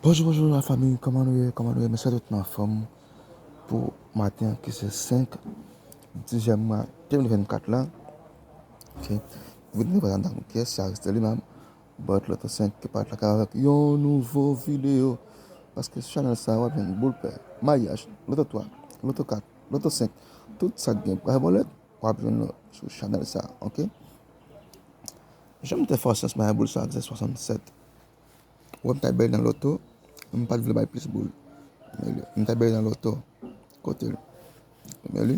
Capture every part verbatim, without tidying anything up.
Bonjou, bonjou, lafanmi, kòman nou ye? Kòman nou ye? M espere tout nou anfòm pou maten an ki se senk dizyèm mwa de mil vennkat la. Ok. Vin nou prezante nou pyès, sa reste li menm. But Loto senk ki parèt lakay avèk yon nouvo videyo. Paske sou chanèl sa, w ap jwenn boul pè, mayaj, loto twa, loto kat, loto senk. Tout sa k gen pral bòlèt, w ap jwenn yo sou chanèl sa, ok? Jan m te fè w syans mayaj boul sa, se swasannsèt. Ou wè m t al bay nan loto, m pa t vle bay plis boul. Men li, m t al bay nan loto, kote l? Men li,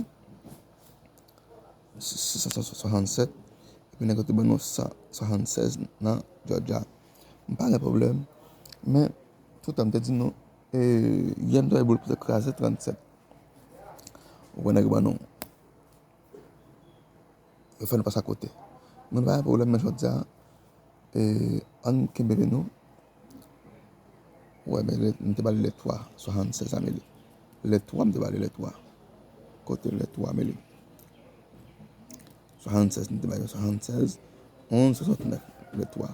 sis san swasannsèt, epi nèg yo te ban nou san swasannsèz nan Georgia. M pa gen pwoblèm, men toutan m te di nou, e, yè m te wè boul pou te kraze trannsèt. Ou wè nèg yo ban nou, yo fè nou pase akote. Mwen pa gen pwoblèm, men jodi a, e, ann kenbe nou. Wè, men lè, m te ba li lè twa, swasannsèz a, men li. Lè twa, m te ba li lè twa. Kote lè twa, men li? Swasannsèz, m te ba li swasannsèz, onz swasannnèf, lè twa.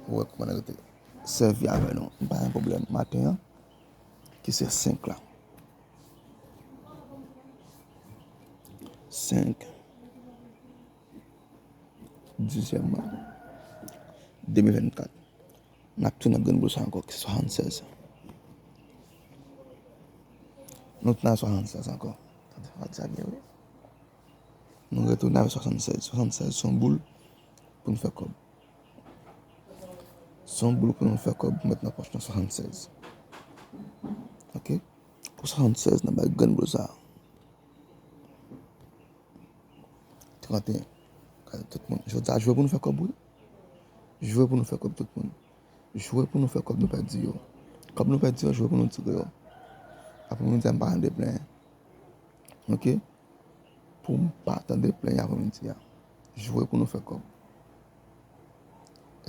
Ou wè kòman nèg yo te sèvi avè nou. M pa gen pwoblèm. Maten an, ki se senk la. Senk, dizyèm mwa, de mil vennkat. N ap tounen ap grenn boul sa ankò, ki se swasannsèz. Nou tounen a swasannsèz ankò. Tande, fòk sa byen, wi. Nou retounen avèk swasannsèz. Swasannsèz se yon boul pou n fè kòb. Se yon boul pou nou fè kòb pou mèt nan pòch nan swasannsèz. Ok? Pou swasannsèz, n ap bay grenn boul sa a. Tranteyen. Gade tout moun. Jodi a, jwe pou nou fè kòb, wi. Jwe pou nou fè kòb, tout moun. Jwe pou nou fè kòb, nou pèdi yo. Kòb nou pèdi yo, jwe pou nou tire yo. Apre midi a, m pa tande plenyen. Ok? Pou m pa tande plenyen apre midi a. Jwe pou nou fè kòb.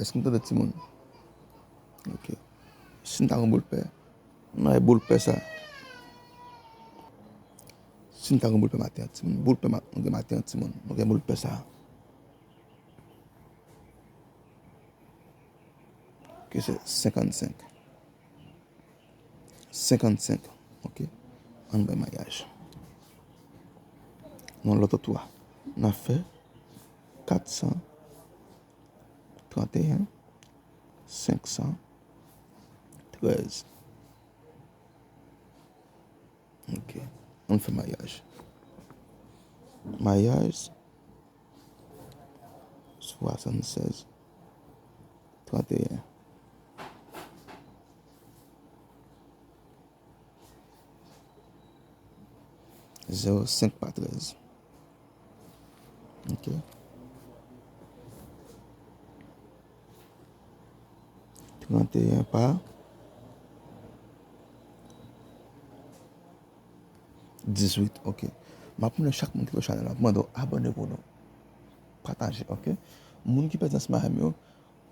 Èske n tande timoun? Ok. Si n ta gen boul pè, nan e boul pè sa. Si n ta gen boul pè maten an, timoun. Boul pè ma-, nou gen maten an, timoun. Nou gen boul pè sa. Ki se senkannsenk. Senkannsenk. Ok. Ann bay mayaj. Non, loto twa. N ap fè kat san tranteyen, senk san trèz. Ok. Ann fè mayaj. Mayaj, swasannsèz, tranteyen. Zewo senk pa trèz. Ok. Tranteyen pa dizuit, ok. M ap mande chak moun ki sou chanèl la, m ap mande w abòne pou nou. Pataje, ok. Moun ki pèdi nan Miami yo,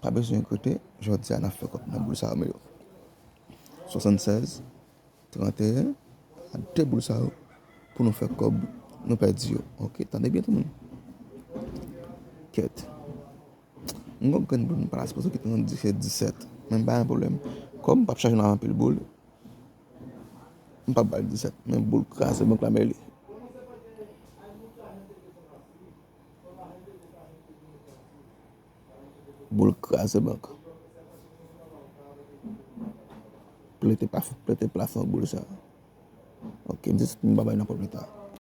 pa bezwen regrete, jodi a n ap fè kòb nan boul sa yo, men yo. Swasannsèz, tranteyen, a de boul sa yo, pou nou fè kòb, nou pèdi yo. Ok, tande byen tout moun. Kèt. M gon grenn boul m pa ta sipoze kite nan disèt, disèt. Men m pa gen pwoblèm. Kòm m p ap chaje nan anpil boul, m p ap ba l disèt. Men boul kraze bank la, men li. Boul kraze bank. Plete pa, plete plafon boul sa. Ok, m di m pa bay nan pòt leta.